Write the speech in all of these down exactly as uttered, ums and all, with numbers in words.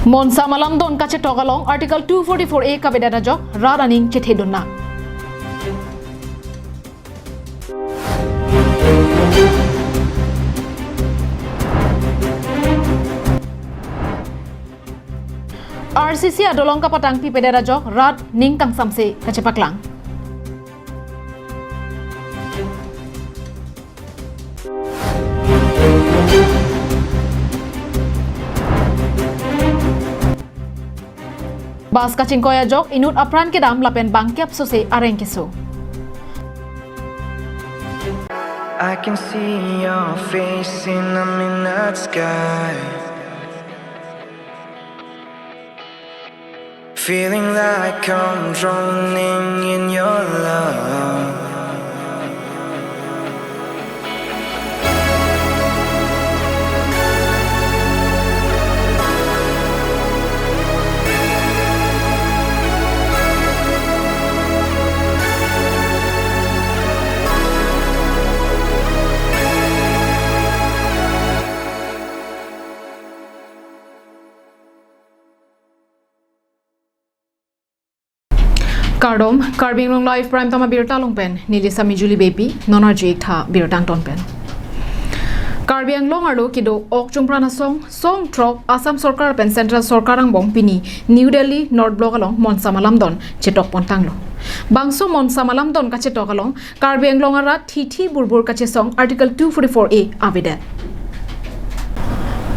Monsam alamdon kachetok along Article two forty-four A kavedet ajok rat aning chethedun nang. R C C adolong kapatang pipedet ajok rat ning kangsamse kachepaklang. Bus kachingkoi ajok inut apran kedam lapen bangkep sose areng keso. I can see your face in the midnight sky. Feeling like I'm drowning in your love. Kardom, Karbi Anglong Live Prime Time abirta along pen neli Sami Julie Beypi, non arju-ik tha birta angton pen. Karbi Anglong arlo kedo ok chungpran asong, song throk Assam Sorkar pen Central Sorkar angbong pini New Delhi North Block along monsam alamdon chetok pontanglo. Bangso monsam alamdon kachetok along Karbi Anglong arat thithi burbur kachesong Article two forty-four A avedet.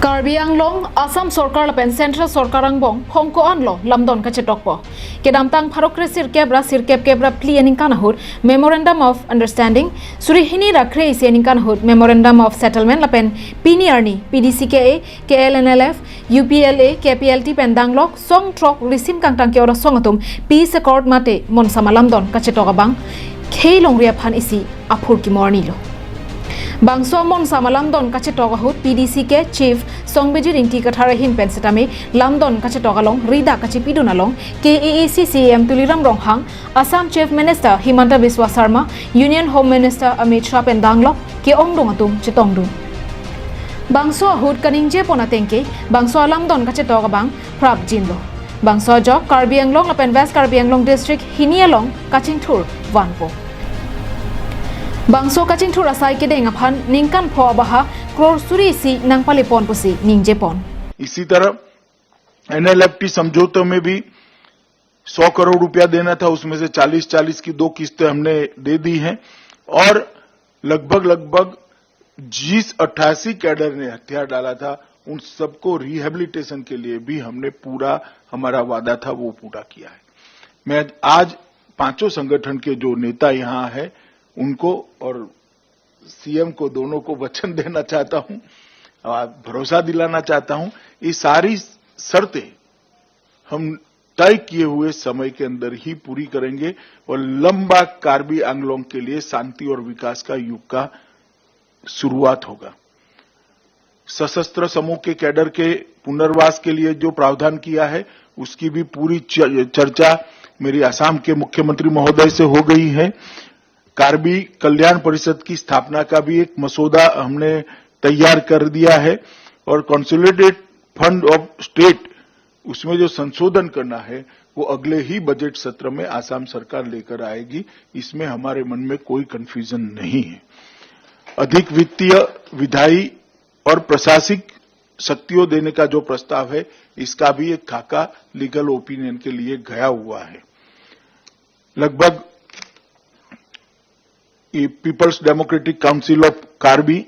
Karbi Anglong, Assam Sorkar lapen Central Sorkar angbong phongko-anlo lamdon kachetokpo. Kedamtang pharo kre sirkep ra sirkep kep ra phli aningkan ahut Memorandum of Understanding, suri hini ra kre isi aningkan ahut Memorandum of Settlement lapen pini arni P D C K A, K L N L F, U P L A, K P L T pen danglok song throk risim kangtang ke-ora song atum peace accord mate monsam alamdon kachetok abang khei longri aphan isi aphurkimo arnilo. Bangso monsam alamdon kachetok ahut P D C K Chief Songbijit Ingti Kathar ahin pen setame lamdon kachetok along rida kachepidun along K A A C C E M Tuliram Ronghang, Assam Chief Minister Himanta Biswa Sarma, Union Home Minister Amit Shah pen danglok ke-ongdung atum chetongdun. Bangso ahut kaningjepon atengke, bangso alamdon kachetok abang prapjinlo. Bangso ajok Karbi Anglong lapen West Karbi Anglong District hini along kachingthur vanpo. Bangso kachingthur asai kedeng aphan ningkan pho abaha crore suri isi nangpalepon pusi ningjepon. इसी तरह एनएलएफटी समझौते में भी सौ करोड़ रुपया देना था, उसमें से चालीस चालीस की दो किस्तें हमने दे दी हैं और लगभग, लगभग जिस अट्ठासी कैडर ने हथियार डाला था, उन सबको रिहैबिलिटेशन के लिए भी हमने पूरा, हमारा वादा था, वो पूरा किया है। मैं आज पांचों संगठन के जो नेता यहाँ है, उनको और सीएम को, दोनों को वचन देना चाहता हूँ, आ, भरोसा दिलाना चाहता हूँ, ये सारी शर्तें हम तय किए हुए समय के अंदर ही पूरी करेंगे और लंबा कार्बी आंगलोंग के लिए शांति और विकास का युग का शुरुआत होगा। सशस्त्र समूह के कैडर के पुनर्वास के लिए जो प्रावधान किया है, उसकी भी पूरी च-, चर्चा मेरी असम के मुख्यमंत्री महोदय से हो गई है। कार्बी कल्याण परिषद की स्थापना का भी एक मसौदा हमने तैयार कर दिया है और कंसोलिडेटेड फंड ऑफ स्टेट, उसमें जो संशोधन करना है, वो अगले ही बजट सत्र में आसाम सरकार लेकर आएगी। इसमें हमारे मन में कोई कन्फ्यूजन नहीं है। अधिक वित्तीय, विधायी और प्रशासनिक शक्तियों देने का जो प्रस्ताव है, इसका भी एक खाका लीगल ओपिनियन के लिए गया हुआ है। लगभग ये people's democratic council of Karbi,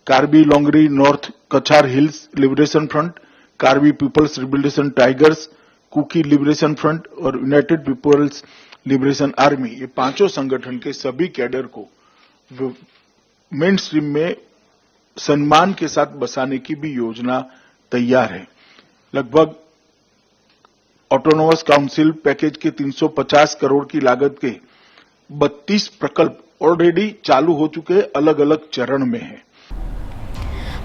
Karbi Longri north Cachar hills liberation front, Karbi people's liberation tigers, Kuki liberation front और यूनाइटेड पीपल्स लिबरेशन आर्मी, ये पांचों संगठन के सभी कैडर को मेन स्ट्रीम में सम्मान के साथ बसाने की भी योजना तैयार है। लगभग ऑटोनोमस काउंसिल पैकेज के तीन सौ पचास करोड़ की लागत के बत्तीस प्रकल्प ऑलरेडी चालू हो चुके हैं, अलग-अलग चरण में हैं।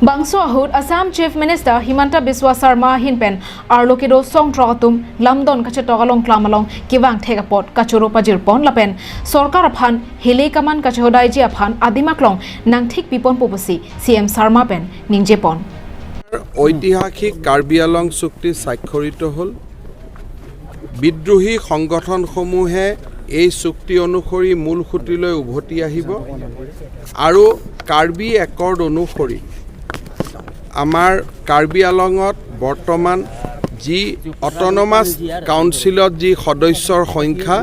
Bangso ahut Assam Chief Minister Himanta Biswa Sarma ahin pen arlo kedo song throk atum lamdon kachetok along klam along kevang thek apot kachoro pajirpon lapen sorkar aphan hile kaman kachohodaiji aphan adim aklong nangthik piponpo pusi C M Sarma pen ningjepon. ঐতিহাসিক কাৰ্বি আংলং চুক্তি স্বাক্ষৰিত হ'ল। বিদ্ৰোহী সংগঠনসমূহে এই চুক্তি অনুসৰি মূল সুঁতিলৈ উভতি আহিব আৰু কাৰ্বি একৰ্ড অনুসৰি আমাৰ কাৰ্বি আংলঙত বৰ্তমান যি অট'নমাছ কাউন্সিলত যি সদস্যৰ সংখ্যা,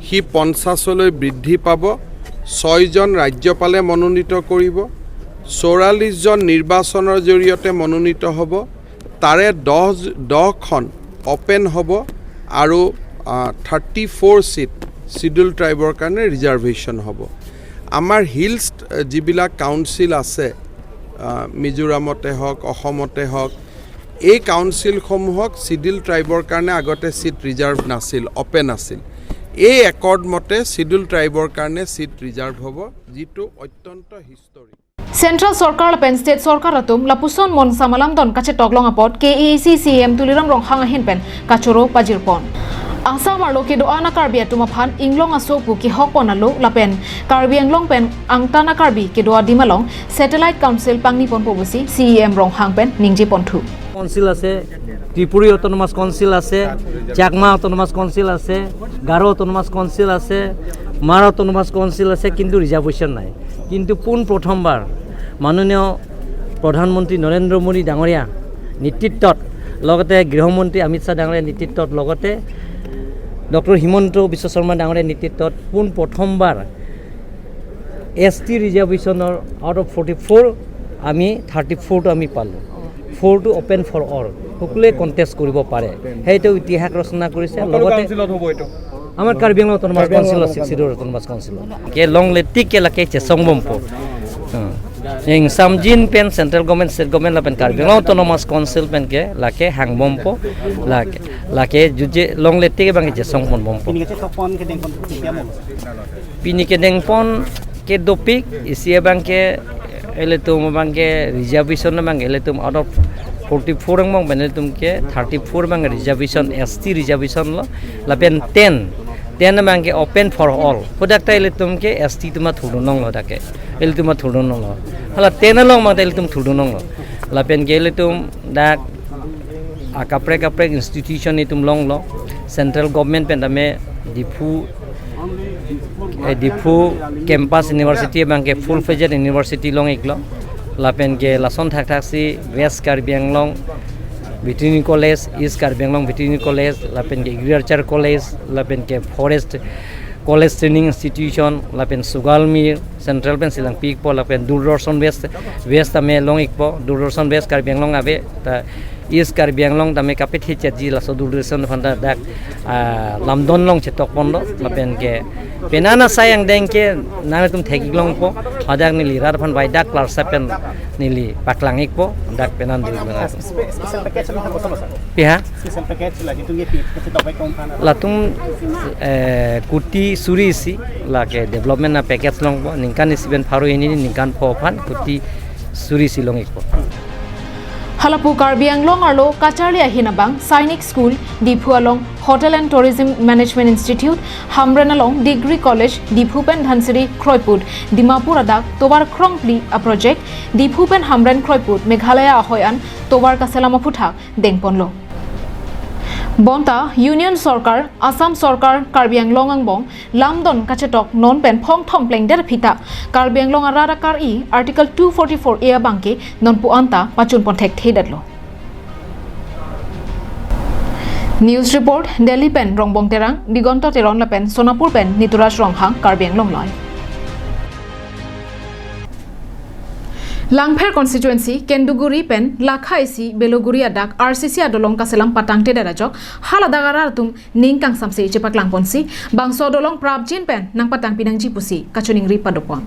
সি পঞ্চাশলৈ বৃদ্ধি পাব। ছয়জন ৰাজ্যপালে মনোনীত কৰিব, চৌৰাল্লিছজন নিৰ্বাচনৰ জৰিয়তে মনোনীত হ'ব। তাৰে দহ, দহখন অপেন হ'ব আৰু, আ, থাৰ্টি ফ'ৰ ছিট শ্বিডিউল ট্ৰাইবৰ কাৰণে ৰিজাৰ্ভেশ্যন হ'ব। আমাৰ হিলছ, আ, যিবিলাক কাউন্সিল আছে, আ, মিজোৰামতে হওক, অসমতে হওক, এই কাউন্সিলসমূহক শ্বিডিউল ট্ৰাইবৰ কাৰণে আগতে ছিট ৰিজাৰ্ভ নাছিল, অপেন আছিল। এই একৰ্ড মতে শ্বিডিউল ট্ৰাইবৰ কাৰণে ছিট ৰিজাৰ্ভ হ'ব, যিটো অত্যন্ত historic. Central Sorkar lapen State Sorkar atum lapuson mon samalamdon kachetok long apot K A A C C E M Tuliram Ronghang ahin pen kachoro pajirpon. Assam arlo kedo-an a Karbi atum aphan inglong aso pu kehokpon alo lapen Karbi Anglong pen angtan a Karbi kedo adim along Satellite Council pangniponpo pusi C E M Ronghang pen ningjeponthu. Council আছে, Tripuri autonomous council আছে, Chakma autonomous council আছে, Garo autonomous council আছে, মাৰ autonomous council আছে, কিন্তু ৰিজাৰ্ভেশ্যন নাই। কিন্তু পোন প্ৰথমবাৰ মাননীয় প্ৰধানমন্ত্ৰী নৰেন্দ্ৰ মোদী ডাঙৰীয়া নেতৃত্বত, লগতে গৃহমন্ত্ৰী অমিত শ্বাহ ডাঙৰীয়া নেতৃত্বত, লগতে ডক্টৰ হিমন্ত বিশ্ব শৰ্মা ডাঙৰীয়া নেতৃত্বত পোন প্ৰথমবাৰ এছ টি ৰিজাৰ্ভেশ্যনৰ আউট অফ ফৰ্টি ফ'ৰ আমি থাৰ্টি ফ'ৰটো আমি পালোঁ। ফ'ৰটো অপেন ফৰ অল, সকলোৱে কণ্টেষ্ট কৰিব পাৰে, সেইটো ইতিহাস ৰচনা কৰিছে। লগতে কাউন্সিলত হ'ব এইটো? আমাৰ কাৰ্বি আংলং অট'নমাছ কাউন্সিল আছে, six schedule autonomous council. Ke longle tik ke lake chesong bompo. Hmm. Yang samjin pen central government, state government lapen Karbi Anglong Autonomous Council pen ke lake hang bompo, lake, lake juje longle tik abang ke chesong pon bompo. Pini kachethokpon kedengpon ketia mo? Pini kedengpon ke dopik, isi abang ke ilitum abang ke reservation abang ke ilitum out of forty-four angbong pen ilitum ke thirty-four abang reservation, S T reservation lo, lapen ten, ten abang ke open for all. Hadak ta ilitum ke S T atum athurdun longlo dak ke. Ilitum athurdun longlo. Hala ten along abang ta ilitum thurdun longlo. Lapen ke ilitum dak akaprek kaprek institution itum longlo. Central government pen tame Diphu, eh, Diphu campus university abang ke full fledged university long-iklo. Lapen ke lason thakthak si West Karbi Anglong Veterinary College, East Karbi Anglong Veterinary College, lapen ke Agriculture College, lapen ke Forest College Training Institution, lapen Sugalmi Central pen si langpi-ikpo, lapen Doordarshan West, West tame long-ikpo, Doordarshan West Karbi Anglong ave, ta East Karbi Anglong tame kapit hichetji laso Doordarshan aphan ta dak, ah, lamdon long chetokponlo, lapen ke penang asai angdeng ke nangtum thek-ik longpo, hadak neli rat aphan bai dak klarsa pen neli paklang-ikpo, dak penang dun. Spe-, special package lo ha koson, sir? Piha? Special package lagi tung ye pi, kasi tok bai kong phana. Latum, eh, kuti suri isi lake development a-package longpo, ningkan isi pen pharo hini, ningkan pho aphan kuti suri isi long-ikpo. Halapu Karbi Anglong arlo kacharli ahin abang Sainik School, Diphu along Hotel and Tourism Management Institute, Hamren along Degree College, Diphu pen Dhansiri kroiput Dimapur adak tovar krongphli a-project, Diphu pen Hamren kroiput Meghalaya ahoi an tovar kaselam aphuthak dengponlo. Bonta Union Sorkar, Assam Sorkar, Karbi Anglong angbong lamdon kachetok non pen phongthom plengder phita Karbi Anglong arat akari Article two forty-four A abang ke nonpu anta pachunpon thekthedetlo. News report, Delhi pen Rongbong Terang, Digonto Teron lapen Sonapur pen Nituraj Ronghang, Karbi Anglong Live. Langpher constituency, Kenduguri pen Lakha isi Beluguri adak R C C adolong kaselam patangtedet ajok, haladak arat atum ning kangsamse chepaklangponsi, bangso adolong prapjin pen nangpatangpi nangji pusi kachiningri padopon.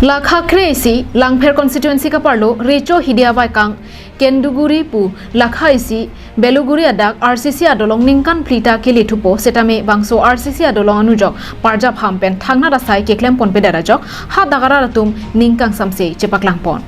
Lakha kre isi Langpher constituency kaparlo Recho Hidia Vaikang Kenduguri pu Lakha isi Beluguri adak R C C adolong ningkan phli ta kele thupo, setame bangso R C C adolong anujok parjap ham pen thangnat asai keklemponpedet ajok, hadak arat atum ning kangsamse chepaklangpon.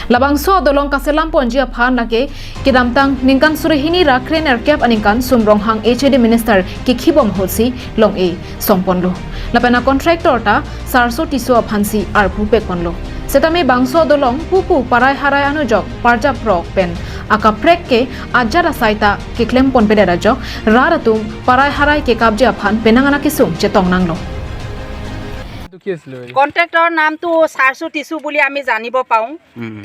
Labangso adolong kaselamponji aphan lake kedamtang ningkan suri hini ra krenerkep aningkan Sum Ronghang H A D minister kekhibom ahutsi long-e songponlo. Lapen a-contractor ta Sarso Tisso aphansi arpu pekponlo. Setame bangso adolong pupu parai harai anujok parjap prok pen akaprek ke ajat asai ta keklem ponpedet ajok rat atum parai harai kekapji aphan penang anat kesung chetong nanglo. কণ্ট্ৰেক্টৰৰ নামটো চাৰ্চু টিচু বুলি আমি জানিব পাওঁ।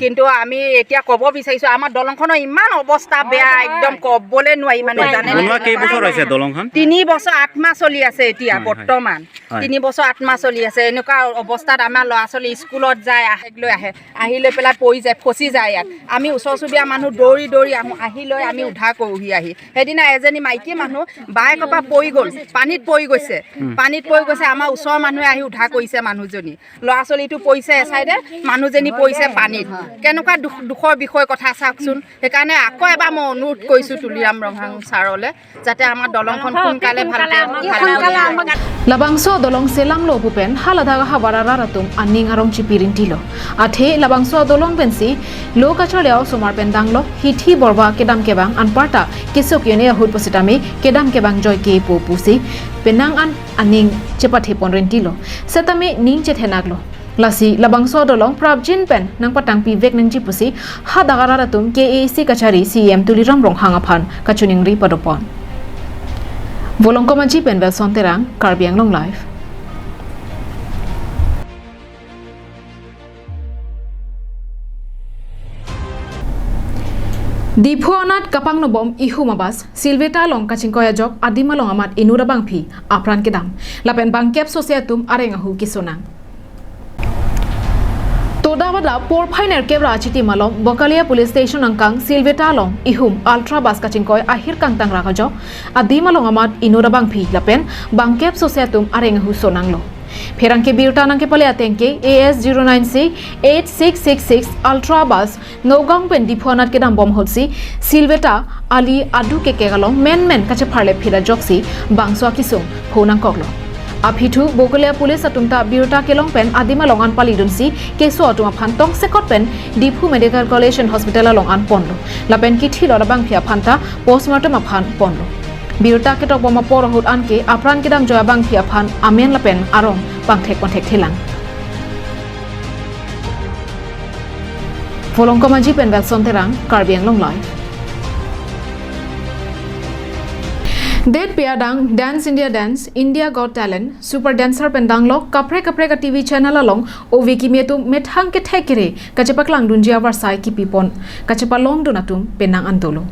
কিন্তু আমি এতিয়া ক'ব বিচাৰিছোঁ, আমাৰ দলংখনৰ ইমান অৱস্থা বেয়া, একদম ক'বলৈ নোৱাৰি মানে, জানে নে? বনোৱা কেইবছৰ হৈছে দলংখন? তিনি বছৰ আঠ মাহ চলি আছে এতিয়া হয়, হয়। বৰ্তমান। হয়। তিনি বছৰ আঠ মাহ চলি আছে। এনেকুৱা অৱস্থাত আমাৰ ল'ৰা ছোৱালী স্কুলত যায়, আহে লৈ আহে, আহি লৈ পেলাই পৰি যায়, ফচি যায় ইয়াত। আমি ওচৰ চুবুৰীয়া মানুহ দৌৰি দৌৰি আহোঁ, আহি লৈ আমি উদ্ধাৰ কৰোঁহি আহি। সেইদিনা এজনী মাইকী মানুহ বাইকৰ পৰা পৰি গ'ল, পানীত পৰি গৈছে। পানীত পৰি গৈছে, আমাৰ ওচৰৰ মানুহে আহি উদ্ধাৰ কৰিছে মানুহজনী। ল'ৰা ছোৱালীটো পৰিছে এচাইডে, মানুহজনী পৰিছে পানীত। কেনেকুৱা দুখ, দুখৰ বিষয় কথা চাওকচোন। সেইকাৰণে আকৌ এবাৰ মই অনুৰোধ কৰিছোঁ তুলিৰাম ৰংহাং ছাৰলৈ, যাতে আমাৰ দলংখন সোনকালে ভালকে, ভালকে Labangso adolong selamlo pu pen haladak ahavar arat atum aning arong chipi rintilo. Athe labangso adolong pensi lo kacharli a-osomar pen danglo, hithi borba kedam kevang anparta kesok yone ahut pusitame kedam kevang joike po pusi penang an aning chepathe pon rintilo. Setame ning chethenaklo. Lasi labangso adolong prapjin pen nangpatangpi vek nangji pusi hadak arat atum K A A C kachari C E M Tuliram Ronghang aphan kachiningri padopon. Volongkom Aji pen Welson Terang, Karbi Anglong Live. Diphu anat kapangnobom ihum abas, Silveta along kachingkoi ajok adim along amat inut abangpi apran kedam. Lapen bangkep sose atum areng ahu kesonang. Toda vada porphai nerkep ra achitim along Bokalia Police Station angkang Silveta along ihum Ultra Bus kachingkoi ahir kangtang ra kajok adim along amat inut abangpi lapen bangkep sose atum areng ahu sonanglo. Pherangke birta nangkepale ateng ke A S zero nine C eight six six six Ultra Bus Nagaon pen Diphu anat kedambom ahutsi Silveta ali adu kekek along menmen kachepharle phit ajoksi bangso akesung pho nangkoklo. Aphi thu Bokalia Police atum ta birta kelong pen adim along an palidunsi keso atum aphan tongsekot pen Diphu Medical College and Hospital along an ponlo. Lapen kithilot abangpi aphan ta postmortem aphan ponlo. Birta ketokbom apor ahut anke apran kedamjoi abangpi aphan amen lapen arong pangthek pangthek thelang. Volongkom Aji pen Welson Terang, Karbi Anglong Live. Det pi adang Dance India Dance, India Got Talent, Super Dancer pen danglok kaprek kaprek a-T V channel along ove kimi atum methang kethek kere kachepaklangdunji avarsai kipipon kachepalongdun atum penang an dolo.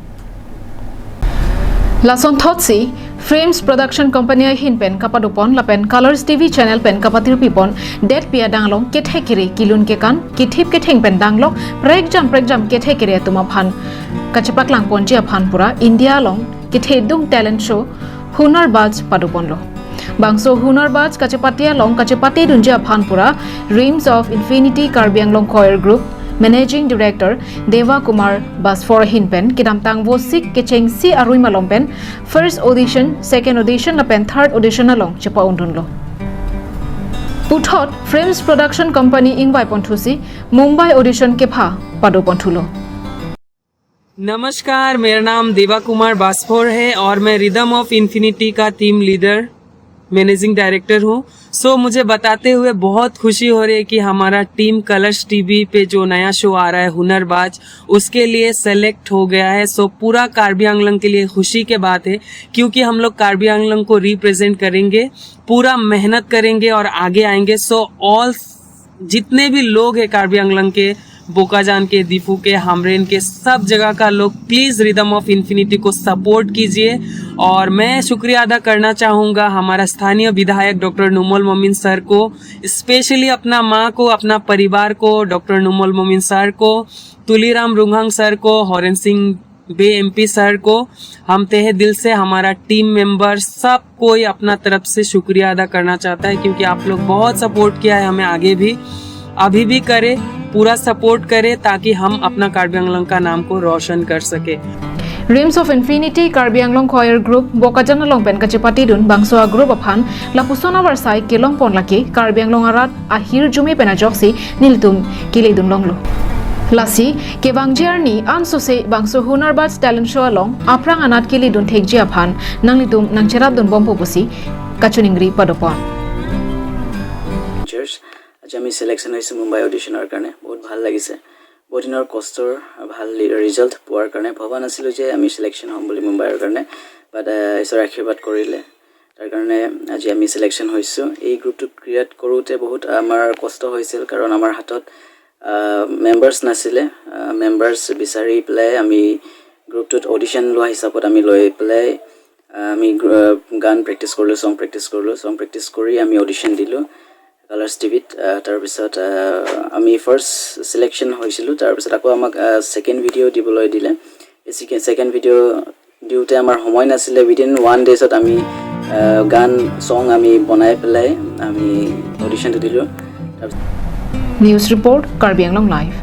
Lasonthotsi Frames Production Company ahin pen kapadopon lapen Colors T V channel pen kapatirpipon det pi adang along kethek kere kilun kekan kithip ketheng pen danglok prekjam prekjam kethek kere atum aphan kachepaklangponji aphan pura India along kethedung talent show Hunar Baaz padoponlo. Bangso Hunar Baaz kachepate along kachepatedunji aphan pura Rims of Infinity Karbi Anglong Choir Group Managing Director Deva Kumar Basfor ahin pen kedamtang vosik kechengsi arui malom pen first audition, second audition lapen third audition along chepa-undunlo. Puthot Frames Production Company ingvaiponthusi Mumbai audition kepha padoponthulo. नमस्कार, मेरा नाम देवा कुमार बास्फोर है और मैं rhythm of infinity का team leader, managing director हूँ। सो मुझे बताते हुए बहुत खुशी हो रही है कि हमारा टीम कलर्स टीवी पे जो नया शो आ रहा है हुनरबाज, उसके लिए सेलेक्ट हो गया है। सो पूरा कार्बी आंगलोंग के लिए खुशी की बात है, क्योंकि हम लोग कार्बी आंगलोंग को रिप्रेजेंट करेंगे, पूरा मेहनत करेंगे और आगे आएंगे। सो ऑल जितने भी लोग हैं कार्बी आंगलोंग के, बोकाजान के, दीफू के, हामरेन के, सब जगह का लोग प्लीज रिदम ऑफ इन्फिनिटी को सपोर्ट कीजिए। और मैं शुक्रिया अदा करना चाहूँगा हमारा स्थानीय विधायक डॉक्टर नुमल मोमिन सर को, स्पेशली अपना माँ को, अपना परिवार को, डॉक्टर नुमल मोमिन सर को, तुलीराम रुंगहांग सर को, हरेन सिंह बे एमपी सर को। हम तहे दिल से, हमारा टीम मेंबर, सब कोई अपना तरफ से शुक्रिया अदा करना चाहता है, क्योंकि आप लोग बहुत सपोर्ट किया है हमें, आगे भी, अभी भी करें, पूरा सपोर्ट करें, ताकि हम अपना कार्बी आंगलोंग का नाम को रोशन कर सके। Rims of Infinity Karbi Anglong Choir Group Bokajan along pen kachepatedun bangso a-group aphan lapuson avarsai kelongpon lake Karbi Anglong arat ahirjume pen ajoksi nelitum keledunlonglo. Lasi kevangji arni ansose bangso Hunar Baaz talent show along aphrang anat keledun thekji aphan nanglitum nangcherapdunbompo pusi kachiningri padopon. Cheers. আমি ছিলেকশ্যন হৈছোঁ মুম্বাই অডিশ্যনৰ কাৰণে। বহুত ভাল লাগিছে। বহুত দিনৰ কষ্টৰ ভাল লি- ৰিজাল্ট পোৱাৰ কাৰণে। ভবা নাছিলোঁ যে আমি ছিলেকশ্যন হ'ম বুলি মুম্বাইৰ কাৰণে, বাট আহ, ঈশ্বৰে আশীৰ্বাদ কৰিলে। তাৰ কাৰণে আজি আমি ছিলেকশ্যন হৈছোঁ। এই গ্ৰুপটো ক্ৰিয়েট কৰোঁতে বহুত আমাৰ কষ্ট হৈছিল, কাৰণ আমাৰ হাতত মেম্বাৰ্ছ নাছিলে। মেম্বাৰ্ছ বিচাৰি পেলাই আমি গ্ৰুপটোত অডিশ্যন লোৱা হিচাপত আমি লৈ পেলাই আহ, আমি গ্ৰ- আহ, গান প্ৰেক্টিছ কৰিলোঁ, ছং প্ৰেক্টিছ কৰিলোঁ। ছং প্ৰেক্টিছ কৰি আমি অডিশ্যন দিলোঁ কালাৰ্ছ টিভিত। আহ, তাৰপিছত আহ, আমি ফাৰ্ষ্ট ছিলেকশ্যন হৈছিলোঁ। তাৰপিছত আকৌ আমাক ছেকেণ্ড ভিডিঅ' দিবলৈ দিলে। এই ছেকেণ্ড ভিডিঅ' দিওঁতে আমাৰ সময় নাছিলে। উইডিন ওৱান ডেইজত আমি আহ, গান ছং আমি বনাই পেলাই আমি অডিশ্যনটো দিলোঁ। তাৰপিছত News report, Karbi Anglong Live.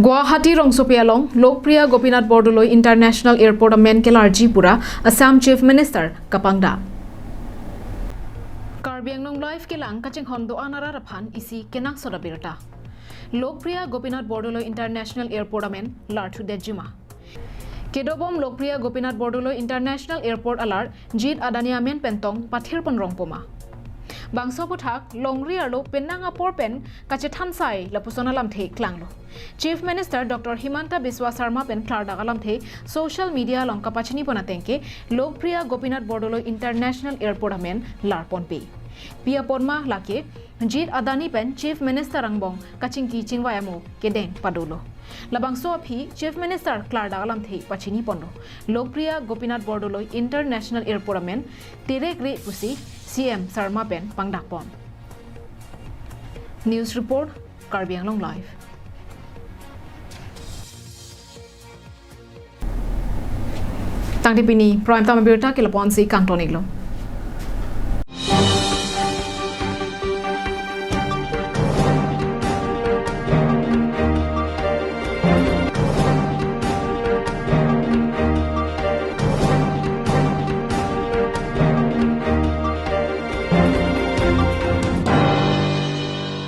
Guwahati rongsopi along Lokpriya Gopinath Bordoloi International Airport amen kelarji pura Assam Chief Minister kapangdak. Karbi Anglong Live kelang kachinghon do-an arat aphan isi kenangsot abirta. Lokpriya Gopinath Bordoloi International Airport amen larthudetjima. Kedobom Lokpriya Gopinath Bordoloi International Airport alar Jeet Adani amen pen tong pathirpon rongpoma. Bangso aphuthak longri arlo penang apor pen kachethan sai lapuson alamthe klanglo. Chief Minister Doctor Himanta Biswa Sarma pen klardak alamthe social media along kapachinipon atengke Lokpriya Gopinath Bordoloi International Airport amen larponpe. Pi aponma lake Jeet Adani pen Chief Minister angbong kachingki chingvai amo kedeng padolo. Labangso aphi Chief Minister klardak alamthe pachiniponlo. Lokpriya Gopinath Bordoloi International Airport amen terekre pusi C M Sarma pen pangdakpon. News report, Karbi Anglong Live. Tangte pini prime time abirta ke lapu-ansi kangton-iklo.